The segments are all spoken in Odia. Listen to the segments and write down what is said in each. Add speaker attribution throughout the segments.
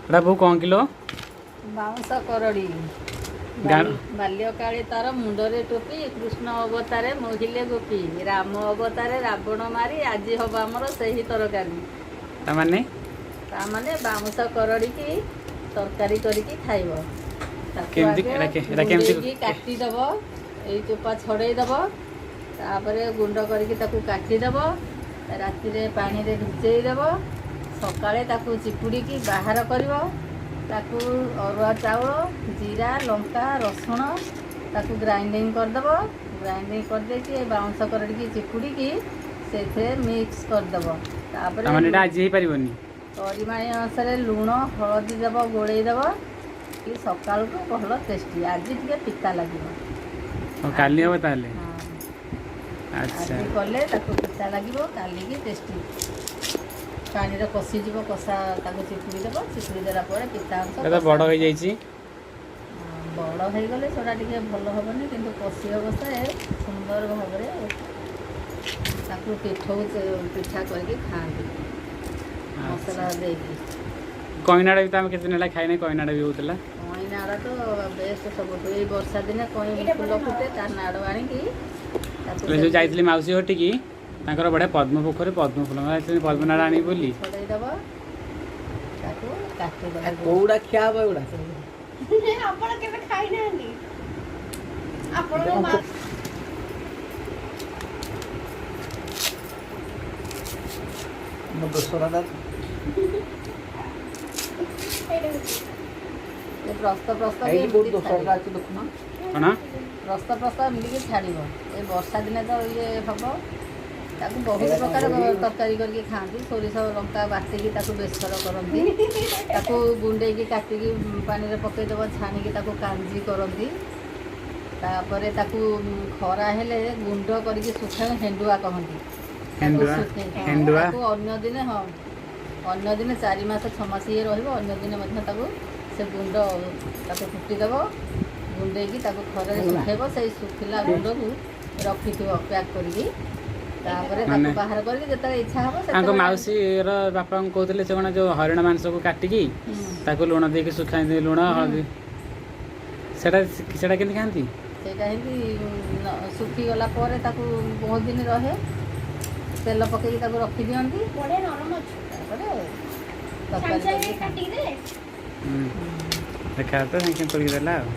Speaker 1: ଏଟା ବୋଉ କ'ଣ କିଲୋ?
Speaker 2: ବାଉଁଶ କରଡ଼ି। ବାଲ୍ୟକାଳେ ତାର ମୁଣ୍ଡରେ ଟୋପି, କୃଷ୍ଣ ଅବତାରେ ମୋହିଲେ ଗୋପୀ, ରାମ ଅବତାରେ ରାବଣ ମାରି, ଆଜି ହବ ଆମର ସେହି ତରକାରୀ।
Speaker 1: ତାମାନେ?
Speaker 2: ତାମାନେ ବାଉଁଶ କରଡ଼ିକି ତରକାରୀ କରିକି ଖାଇବ ତାକୁ।
Speaker 1: କେମିତି?
Speaker 2: ଆଗେ
Speaker 1: ଏଟା କେମିତି?
Speaker 2: ଗୁଣ୍ଡେଇକି କାଟିଦବ, ଏଇ ଚୋପା ଛଡ଼େଇ ଦବ, ତାପରେ ଗୁଣ୍ଡ କରିକି ତାକୁ କାଟିଦବ। ରାତିରେ ପାଣିରେ ଭିଜେଇ ଦେବ, ସକାଳେ ତାକୁ ଚିପୁଡ଼ିକି ବାହାର କରିବ। ତାକୁ ଅରୁଆ ଚାଉଳ, ଜିରା, ଲଙ୍କା, ରସୁଣ ତାକୁ ଗ୍ରାଇଣ୍ଡିଙ୍ଗ କରିଦେବ। ଗ୍ରାଇଣ୍ଡିଙ୍ଗ କରିଦେଇକି ଏ ବାଉଁଶ କରଡ଼ିକି ଚିପୁଡ଼ିକି ସେଥିରେ ମିକ୍ସ କରିଦେବ। ତାପରେ
Speaker 1: ତାମାନେ ଏଟା ଆଜି ହେଇପାରିବନି?
Speaker 2: ପରିମାଣ ଅନୁସାରେ ଲୁଣ, ହଳଦୀ ଦେବ, ଗୋଳେଇ ଦେବ କି ସକାଳକୁ ଭଲ ଟେଷ୍ଟି। ଆଜି ଟିକେ ପିତା ଲାଗିବ।
Speaker 1: ହଉ, କାଲି ହବ ତାହେଲେ?
Speaker 2: ହଁ।
Speaker 1: ଆଚ୍ଛା।
Speaker 2: ଆଜି କଲେ ତାକୁ ପିତା ଲାଗିବ, କାଲିକି ଟେଷ୍ଟି। ପାଣିରେ କଷିଯିବ, କଷା ତାକୁ ଚିପୁଡ଼ି ଦେବ। ଚିପୁଡ଼ି ଦେଲା ପରେ ପିତା ଅଂଶ
Speaker 1: ଏଟା ତ ବଡ଼ ହେଇଯାଇଛି।
Speaker 2: ହଁ, ବଡ଼ ହେଇଗଲେ ସେଟା ଟିକେ ଭଲ ହେବନି, କିନ୍ତୁ କଷି ଅବସ୍ଥାରେ ସୁନ୍ଦର ଭାବରେ ତାକୁ ପିଠଉ ପିଠା କରିକି ଖାଆନ୍ତି ମସଲା ଦେଇକି।
Speaker 1: କଇଁନାଡ଼ ବି ତ ଆମେ କେତେ ଦିନ ହେଲା ଖାଇନେ। କଇଁନାଡ଼ ବି ହଉଥିଲା।
Speaker 2: କଇଁ ନାଡ଼ ତ ବେଷ୍ଟ ସବୁଠୁ। ଏଇ ବର୍ଷା ଦିନେ କଇଁ ଫୁଲ ଫୁଟେ, ତା ନାଡ଼ ଆଣିକି ତାକୁ
Speaker 1: ହେଲେ ଯୋଉ ଯାଇଥିଲି ମାଉସୀ ଘଟିକି, ତାଙ୍କର ବଢ଼ିଆ ପଦ୍ମ ପୋଖରୀ, ପଦ୍ମ ଫୁଲ। ମୁଁ ଯାଇଥିଲି ପଦ୍ମନାଡ଼ ଆଣିବି ବୋଲି।
Speaker 2: ଛଡ଼େଇ ଦବ, ତାକୁ କାଟିଦବ।
Speaker 3: କୋଉଟା ଖିଆ ହବ ଏଗୁଡ଼ା?
Speaker 4: ଆପଣ କେବେ ଖାଇନାହାନ୍ତି? ଆପଣଙ୍କ ମା
Speaker 3: ମୋ ଦୋସରାଟା।
Speaker 4: ଏଇଟା ହଉଛି।
Speaker 2: ଏ ପ୍ରସ୍ତ ପ୍ରସ୍ତ
Speaker 3: ଏଇଠି
Speaker 2: ଏମିତି
Speaker 3: କୋଉଠି ଦୋସରାଟା
Speaker 2: ଛାଡ଼ିବ।
Speaker 3: ଅଛି ଦେଖୁନ।
Speaker 1: କ'ଣ?
Speaker 2: ପ୍ରସ୍ତ ପ୍ରସ୍ତ ଏମିତିକି ଛାଡ଼ିବ। ଏ ବର୍ଷା ଦିନେ ତ ଇଏ ହବ। ତାକୁ ବହୁତ
Speaker 3: ଏଇଟା
Speaker 2: ପ୍ରକାର
Speaker 3: କଣ କରିବି?
Speaker 2: ତରକାରୀ କରିକି ଖାଆନ୍ତି। ସୋରିଷ ଲଙ୍କା ବାଟିକି ତାକୁ ବେସର କରନ୍ତି। ତାକୁ ଗୁଣ୍ଡେଇକି କାଟିକି ପାଣିରେ ପକେଇଦେବ, ଛାଣିକି ତାକୁ କାଞ୍ଜି କରନ୍ତି। ତାପରେ ତାକୁ ଖରା ହେଲେ ଗୁଣ୍ଡ କରିକି ଶୁଖାଇ ହେଣ୍ଡୁଆ କହନ୍ତି ତାକୁ।
Speaker 1: ହେଣ୍ଡୁଆ?
Speaker 2: ହଁ,
Speaker 1: ହେଣ୍ଡୁଆ।
Speaker 2: ତାକୁ ଅନ୍ୟ ଦିନେ, ହଁ, ଅନ୍ୟ ଦିନେ 4 ମାସ 6 ମାସ ଇଏ ରହିବ। ଅନ୍ୟ ଦିନେ ମଧ୍ୟ ତାକୁ ସେ ଗୁଣ୍ଡ ତାକୁ କୁଟିଦେବ, ଗୁଣ୍ଡେଇକି ତାକୁ ଖରାରେ
Speaker 3: ହେଲା।
Speaker 2: ଶୁଖେଇବ। ସେଇ ଶୁଖିଲା ଗୁଣ୍ଡକୁ ରଖିଥିବ ପ୍ୟାକ୍ କରିକି। ତାପରେ ତାକୁ
Speaker 1: ମାନେ
Speaker 2: ବାହାର କରିକି ଯେତେବେଳେ ଇଚ୍ଛା ହବ
Speaker 1: ତାଙ୍କ
Speaker 2: ସେତେବେଳେ
Speaker 1: ମାଉସୀର ବାପାଙ୍କୁ କହୁଥିଲେ, ସେ କ'ଣ ଯୋଉ ହରିଣ ମାଂସକୁ କାଟିକି ତାକୁ ଲୁଣ ଦେଇକି ଶୁଖାନ୍ତି, ଲୁଣ ହଳଦୀ, ସେଟା କେମିତି ଖାଆନ୍ତି?
Speaker 2: ସେଇଟା ଏମିତି ଶୁଖିଗଲା ପରେ ତାକୁ ବହୁତ ଦିନ ରହେ, ତେଲ ପକେଇକି ତାକୁ ରଖିଦିଅନ୍ତି।
Speaker 4: ବଢିଆ ନରମ ଅଛି।
Speaker 2: ତାପରେ
Speaker 4: ସାଙ୍ଗେ
Speaker 2: ତରକାରୀ
Speaker 4: ସାଙ୍ଗେ
Speaker 2: କରିକି ଖାଆନ୍ତି।
Speaker 4: କାଟିକି ଦେଲେ।
Speaker 1: ଦେଖା ତ ସାଙ୍ଗେ ସାଙ୍ଗେ ତୋଳିକି ଦେଲା। ଆଉ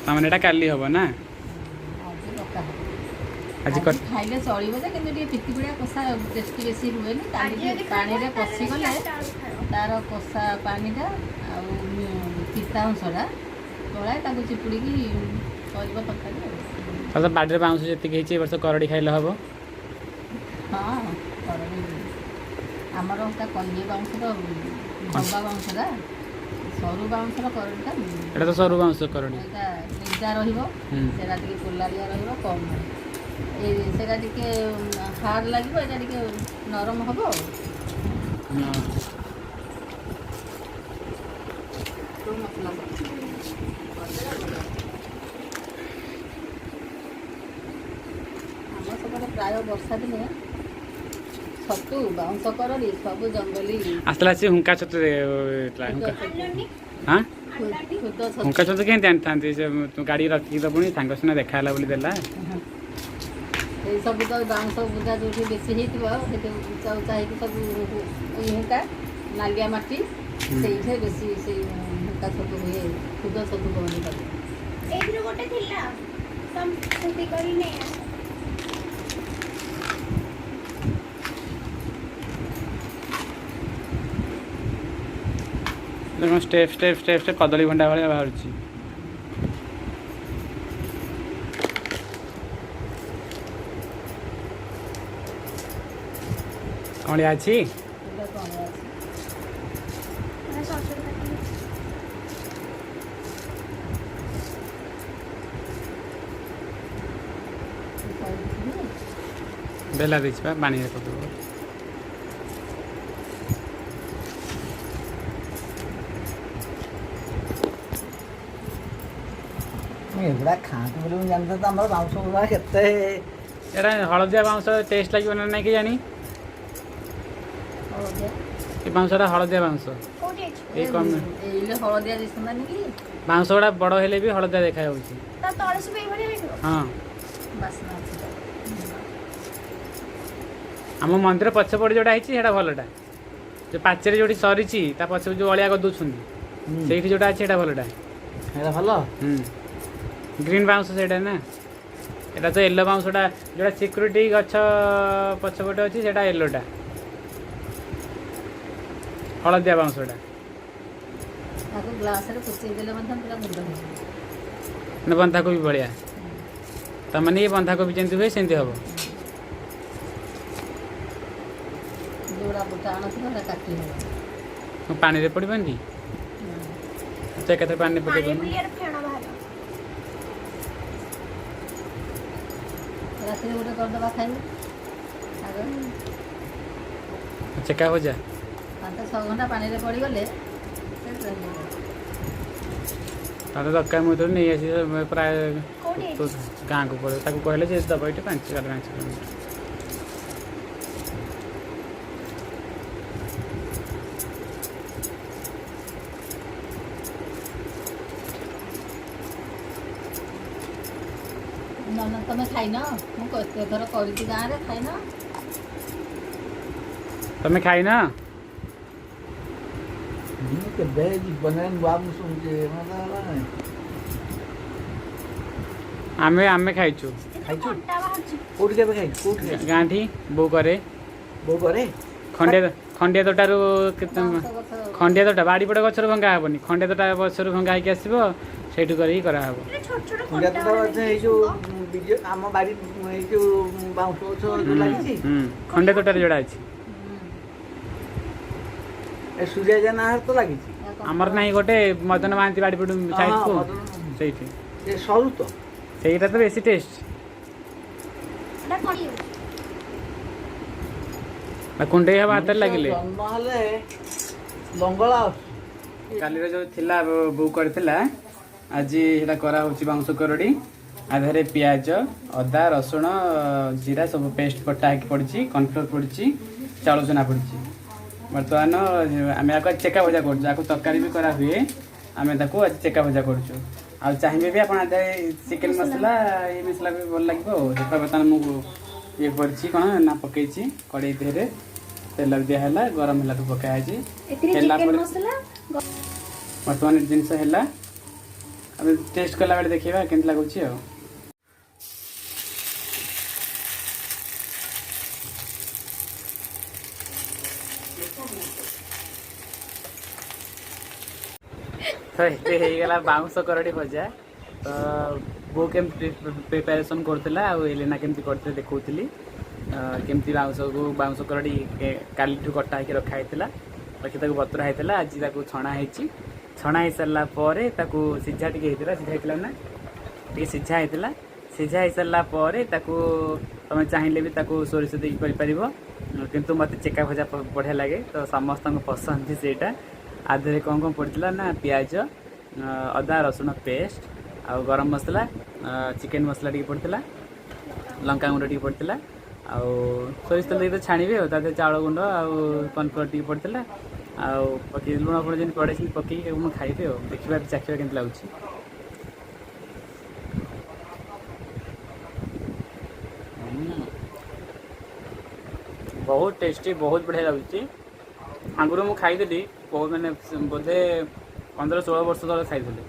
Speaker 1: ତାମାନେ ଏଟା କାଲି ହବ ନା?
Speaker 2: ଆଜି ପକା ହବ।
Speaker 1: ଆଜି
Speaker 2: ଆଜି ଖାଇଲେ ଚଳିବ ଯେ, କିନ୍ତୁ ଟିକେ ପିତିପୁଡ଼ିଆ କଷା ଟେଷ୍ଟି ବେଶୀ ହୁଏନି।
Speaker 4: ଆଜି
Speaker 2: କାଲିକି
Speaker 4: ଯଦି ଖାଇବ,
Speaker 2: ପାଣିରେ
Speaker 4: ତାହେଲେ
Speaker 2: କଷିଗଲେ
Speaker 4: 4ଟା ବେଳକୁ ଖାଇବ।
Speaker 2: ତାର କଷା ପାଣିଟା ଆଉ ପିତା ଅଂଶଟା ପଳାଏ। ତାକୁ ଚିପୁଡ଼ିକି କରିବ ତରକାରୀ ଆଉ।
Speaker 1: ତାହେଲେ ତ ବାଡ଼ିରେ ବାଉଁଶ ଯେତିକି ହେଇଛି, ଏ ବର୍ଷ କରଡ଼ି ଖାଇଲେ ହବ।
Speaker 2: ହଁ, କରଡ଼ି ଆମର ତା କଲିଏ ବାଉଁଶ ତ ଲମ୍ବା ବାଉଁଶଟା, ସରୁ ବାଉଁଶର କରଡ଼ିଟା।
Speaker 1: ଏଟା ତ ସରୁ ବାଉଁଶ କରଡ଼ି।
Speaker 2: ଏଇଟା ଲିଜା ରହିବ। ସେଇଟା ଟିକେ ପୋଲାଳିଆ ରହିବ କମ୍। ଏଇ ସେଇଟା ଟିକେ ହାର୍ଡ଼ ଲାଗିବ, ଏଇଟା ଟିକେ ନରମ ହବ ଆଉ। ସବୁ ମସଲା କରିଦେଲେ ଭଲ। ଆମ ସେପଟେ ପ୍ରାୟ ବର୍ଷା ଦିନେ ଛତୁ, ବାଉଁଶ କରଡ଼ି ସବୁ ଜଙ୍ଗଲୀ।
Speaker 1: ଆସିଲା ସେ ହୁଙ୍କା ଛତୁ ହେଇଥିଲା, ହୁଙ୍କା।
Speaker 4: ଆଣିଲନି?
Speaker 1: ହଁ।
Speaker 4: ଆଣିଲନି?
Speaker 2: ଖୁଦ
Speaker 1: ହୁଙ୍କା
Speaker 2: ଛତୁ।
Speaker 1: ଛତୁ କେମିତି ଆଣିଥାନ୍ତି? ସେ ଗାଡ଼ି ରଖିକି ତ ପୁଣି ସାଙ୍ଗ ସିନା ଦେଖା ହେଲା ବୋଲି ଦେଲା।
Speaker 2: ଏଇ ସବୁ ତ ବାଉଁଶ ବୁଦା ଯୋଉଠି ବେଶୀ ହେଇଥିବ, ସେଠି ଉଚା ଉଚା ହେଇକି ସବୁ ଏଇ ହୁଙ୍କା, ନାଲିଆ ମାଟି, ସେଇଠି ବେଶୀ ସେଇ ହୁଙ୍କା ଛତୁ ହୁଏ। ଖୁଦ ଛତୁ କହନ୍ତି ତାକୁ।
Speaker 4: ଏଇଥିରୁ ଗୋଟେ ଥିଲା ତମ କରି ନେଇ ଆସ।
Speaker 1: ଦେଖ, ଷ୍ଟେପ୍ ଷ୍ଟେପ୍ ଷ୍ଟେପ୍ ଷ୍ଟେପ୍ କଦଳୀ ଭଣ୍ଡା ଭଳିଆ ବାହାରୁଛି। କଅଁଳିଆ ଅଛି।
Speaker 2: ଏଇଟା କଣ ଅଛି?
Speaker 4: ମାନେ ସରୁ ସରୁ କାଟିକି।
Speaker 1: ବେଲା ଦେଇଛି ବା, ପାଣିରେ ପକେଇବ।
Speaker 3: ଏଗୁଡ଼ା ଖାଆନ୍ତି ବୋଲି ମୁଁ ଜାଣିଥିଲି ତ, ଆମର ବାଉଁଶ ଗୁଡ଼ା କେତେ।
Speaker 1: ଏଇଟା ହଳଦିଆ ବାଉଁଶ ଟେଷ୍ଟ ଲାଗିବ ନା ନାଇଁ କି ଜାଣି।
Speaker 2: ହଳଦିଆ।
Speaker 1: ଏ ବାଉଁଶଟା ହଳଦିଆ ବାଉଁଶ।
Speaker 4: କୋଉଠି ଅଛି?
Speaker 1: ଏଇ କମ
Speaker 2: ଏଇଲେ ହଳଦିଆ ଦିଶନ୍ତାନି କି?
Speaker 1: ବାଉଁଶ ଗୁଡ଼ା ବଡ଼ ହେଲେ ବି ହଳଦିଆ ଦେଖାଯାଉଛି।
Speaker 4: ତା ତଳେ ସବୁ ଏଇଭଳିଆ ହେଇଥିବ।
Speaker 1: ହଁ।
Speaker 2: ବାସ୍ନା ଅଛି ତାର।
Speaker 1: ଆମ ମନ୍ଦିର ପଛପଟେ ଯୋଉଟା ହେଇଛି, ସେଇଟା ଭଲଟା। ଯୋଉ ପାଚେରୀ ଯୋଉଠି ସରିଛି, ତା ପଛକୁ ଯୋଉ ଅଳିଆ କରିଦଉଛନ୍ତି, ସେଇଠି ଯୋଉଟା ଅଛି, ସେଇଟା ଭଲଟା।
Speaker 3: ଏଇଟା ଭଲ।
Speaker 1: ହୁଁ, ଗ୍ରୀନ୍ ବାଉଁଶ ସେଇଟା ନା। ଏଟା ତ ୟେଲୋ ବାଉଁଶଟା, ଯୋଉଟା ସିକ୍ୟୁରିଟି ଗଛ ପଛପଟେ ଅଛି, ସେଇଟା ୟେଲୋଟା, ହଳଦିଆ ବାଉଁଶଟା।
Speaker 2: ତାକୁ ଗ୍ଲାସରେ କୁଚେଇ ଦେଲେ ମଧ୍ୟ ପୁରା ଗୁଣ୍ଡ ହେଇଯିବ।
Speaker 1: ମାନେ ବନ୍ଧାକୋବି ଭଳିଆ। ତାମାନେ ଇଏ ବନ୍ଧାକୋବି ଯେମିତି ହୁଏ, ସେମିତି ହବ।
Speaker 2: ଯୋଉଟା ବୁଟା ଆଣଥିବ, ସେଟା କାଟି ହବ।
Speaker 1: କଣ ପାଣିରେ ପଡ଼ିବନି କି? ତ ଏକାଥରେ ପାଣିରେ
Speaker 4: ପାଣି
Speaker 1: ପକେଇଦଉନୁ।
Speaker 4: ବୁଲିବାର ଫେଣ ବାହାରିବ।
Speaker 2: ରାତିରେ ଗୋଟେ କରିଦେବା, ଖାଇବୁ ଆଗ।
Speaker 1: ଚେକା ଭଜା।
Speaker 2: 5-6 ଘଣ୍ଟା ପାଣିରେ ପଡ଼ିଗଲେ ସେ ହେଇଯିବ।
Speaker 1: ତାହେଲେ ଦରକାର, ମୁଁ ତ ନେଇ ଆସିବି ପ୍ରାୟ।
Speaker 4: କୋଉଠି?
Speaker 1: ତୋ ଗାଁକୁ ପଳେଇବ, ତାକୁ କହିଲେ ଯେ ଦବ। ଏଇଠି 4-5 କିଲୋମିଟର।
Speaker 2: ନା ନା, ତମେ ଖାଇନ? ମୁଁ କେତେ ଥର କରିଛି ଗାଁରେ, ଖାଇନ?
Speaker 1: ତମେ ଖାଇନ?
Speaker 3: ମୁଁ କେବେ ଜୀବନରେ, ନୂଆ ମୁଁ ଶୁଣୁଛି ମତେ।
Speaker 1: ଆମେ ଖାଇଛୁ।
Speaker 3: ଖାଇଛୁ?
Speaker 4: କଣ୍ଟା ବାହାରୁଛି।
Speaker 3: କୋଉଠି କେବେ ଖାଇଛୁ? କୋଉଠି ଖାଇଛୁ?
Speaker 1: ଗାଁଠି ବୋଉ କରେ।
Speaker 3: ବୋଉ କରେ?
Speaker 1: ଖଣ୍ଡିଆ ଖଣ୍ଡିଆ ତୋଟାରୁ କେତେ
Speaker 2: ବାଉଁଶ ଗଛ।
Speaker 1: ଖଣ୍ଡିଆ ତୋଟା, ବାଡ଼ିପଟ ଗଛରୁ ଭଙ୍ଗା ହବନି, ଖଣ୍ଡିଆ ତୋଟା ଗଛରୁ ଭଙ୍ଗା ହେଇକି ଆସିବ, ସେଇଠୁ କରିକି କରାହବ।
Speaker 4: ଏଟା ଛୋଟ ଛୋଟ
Speaker 3: ଖଣ୍ଡିଆ
Speaker 4: କଣ୍ଟା
Speaker 3: ତୋଟା ଗଛ, ଏଇ ଯୋଉ ବିଜୁ ଆମ ବାଡ଼ି, ଏଇ ଯୋଉ ବାଉଁଶ ଗଛ ଯୋଉ ଲାଗିଛି?
Speaker 1: ହୁଁ, ଖଣ୍ଡିଆ ତୋଟାରେ ଯୋଉଟା ଅଛି।
Speaker 3: ଏ ସୂର୍ଯ୍ୟ ଜେନା ତ ଲାଗିଛି।
Speaker 1: ଆମର ନାହିଁ ଗୋଟେ ମଦନ ମହାନ୍ତି ବାଡ଼ିପଟ ସାଇଡକୁ?
Speaker 3: ମଦନ।
Speaker 1: ସେଇଠି।
Speaker 3: ସେ ସରୁ ତ।
Speaker 1: ସେଇଟା ତ ବେଶୀ ଟେଷ୍ଟ।
Speaker 4: ଏଟା କଣ?
Speaker 1: କୁଣ୍ଡେଇ ହବ ହାତରେ ଲାଗିଲେ।
Speaker 3: ଜନ୍ମ ହେଲେ ଲଙ୍ଗଳା ଆସୁଛି।
Speaker 1: କାଲିର ଯୋଉ ଥିଲା, ବୋଉ କରିଥିଲା, ଆଜି ସେଇଟା କରାହଉଛି ବାଉଁଶ କରଡ଼ି। ଆ ଦେହରେ ପିଆଜ, ଅଦା, ରସୁଣ, ଜିରା ସବୁ ପେଷ୍ଟ ବଟା ହେଇକି ପଡ଼ିଛି, କର୍ଣ୍ଣଫ୍ଲୋର ପଡ଼ିଛି, ଚାଉଳ ଚୁନା ପଡ଼ିଛି। ବର୍ତ୍ତମାନ ଆମେ ଆକୁ ଆଜି ଚେକା ଭଜା କରୁଛୁ। ଆକୁ ତରକାରୀ ବି କରାହୁଏ, ଆମେ ତାକୁ ଆଜି ଚେକା ଭଜା କରୁଛୁ। ଆଉ ଚାହିଁବେ ବି ଆପଣ ଆ ଦେହରେ ଚିକେନ ମସଲା, ଏଇ ମସଲା ବି ଭଲ ଲାଗିବ। ଆଉ ଦେଖ, ବର୍ତ୍ତମାନ ମୁଁ ଇଏ କରିଛି କ'ଣ ନା ପକେଇଛି କଡ଼େଇ ଦେହରେ ତେଲ ବି ଦିଆହେଲା, ଗରମ ହେଲାଠୁ ପକା ହେଇଛି।
Speaker 4: ଏଥିରେ
Speaker 1: ହେଲା
Speaker 4: ଚିକେନ
Speaker 1: ପରେ
Speaker 4: ମସଲା।
Speaker 1: ବର୍ତ୍ତମାନ ଜିନିଷ ହେଲା, ଆମେ ଟେଷ୍ଟ କଲା ବେଳେ ଦେଖିବା କେମିତି ଲାଗୁଛି। ଆଉ ତ ଏବେ ହେଇଗଲା ବାଉଁଶ କରଡ଼ି ଭଜା। ତ ବୋଉ କେମିତି ପ୍ରିପାରେସନ୍ କରୁଥିଲା ଆଉ ଏଲିନା କେମିତି କରିଥିଲେ ଦେଖାଉଥିଲି। କେମିତି ବାଉଁଶକୁ, ବାଉଁଶ କରଡ଼ି କାଲିଠୁ କଟା ହେଇକି ରଖା ହେଇଥିଲା, ବାକି ତାକୁ ବତୁରା ହେଇଥିଲା, ଆଜି ତାକୁ ଛଣା ହେଇଛି। ଛଣା ହେଇସାରିଲା ପରେ ତାକୁ ସିଝା ଟିକେ ହେଇଥିଲା। ସିଝା ହେଇଥିଲା ନା, ଟିକେ ସିଝା ହେଇଥିଲା। ସିଝା ହେଇସାରିଲା ପରେ ତାକୁ ତମେ ଚାହିଁଲେ ବି ତାକୁ ସୋରିଷ ଦେଇକି କରିପାରିବ, କିନ୍ତୁ ମୋତେ ଚେକା ଭଜା ବଢ଼ିଆ ଲାଗେ, ତ ସମସ୍ତଙ୍କ ପସନ୍ଦ ବି ସେଇଟା। ଆ ଦେହରେ କ'ଣ କ'ଣ ପଡ଼ିଥିଲା ନା ପିଆଜ, ଅଦା, ରସୁଣ ପେଷ୍ଟ ଆଉ ଗରମ ମସଲା, ଚିକେନ ମସଲା ଟିକେ ପଡ଼ିଥିଲା, ଲଙ୍କା ଗୁଣ୍ଡ ଟିକେ ପଡ଼ିଥିଲା ଆଉ ସୋରିଷ ତେଲ ଦେଇକି ତ ଛାଣିବେ। ଆଉ ତା ଦେହରେ ଚାଉଳ ଗୁଣ୍ଡ ଆଉ କର୍ଣ୍ଣଫ୍ଲୋର ଟିକେ ପଡ଼ିଥିଲା ଆଉ ପକେଇ ଲୁଣ ଫୁଣ ଯେମିତି ପଡ଼େ ସେମିତି ପକେଇକି ମୁଁ ଖାଇବି ଆଉ ଦେଖିବା, ଚାଖିବା କେମିତି ଲାଗୁଛି। ବହୁତ ଟେଷ୍ଟି, ବହୁତ ବଢ଼ିଆ ଲାଗୁଛି। ଆଗରୁ ମୁଁ ଖାଇଥିଲି ବହୁତ, ମାନେ ବୋଧେ 15-16 ବର୍ଷ ତଳେ ଖାଇଥିଲି।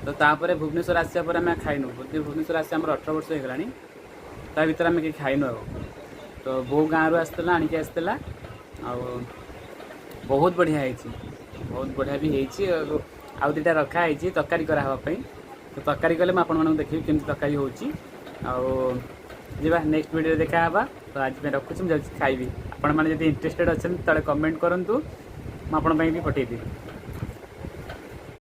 Speaker 1: ତ ତାପରେ ଭୁବନେଶ୍ୱର ଆସିବା ପରେ ଆମେ ଖାଇନୁ। ବୋଧେ ଭୁବନେଶ୍ୱର ଆସି ଆମର 18 ବର୍ଷ ହେଇଗଲାଣି, ତା ଭିତରେ ଆମେ କେହି ଖାଇନୁ। ଆଉ ତ ବୋଉ ଗାଁରୁ ଆସିଥିଲା, ଆଣିକି ଆସିଥିଲା ଆଉ ବହୁତ ବଢ଼ିଆ ହେଇଛି, ବହୁତ ବଢ଼ିଆ ବି ହେଇଛି। ଆଉ ଆଉ ଦୁଇଟା ରଖା ହେଇଛି ତରକାରୀ କରାହେବା ପାଇଁ। ତ ତରକାରୀ କଲେ ମୁଁ ଆପଣମାନଙ୍କୁ ଦେଖିବି କେମିତି ତରକାରୀ ହେଉଛି। ଆଉ ଯିବା, ନେକ୍ସଟ ଭିଡ଼ିଓରେ ଦେଖା ହେବା। ତ ଆଜି ପାଇଁ ରଖୁଛି, ମୁଁ ଯାଉଛି ଖାଇବି। ଆପଣମାନେ ଯଦି ଇଣ୍ଟରେଷ୍ଟେଡ଼ ଅଛନ୍ତି, ତଳେ କମେଣ୍ଟ କରନ୍ତୁ, ମୁଁ ଆପଣଙ୍କ ପାଇଁ ବି ପଠେଇଦେବି।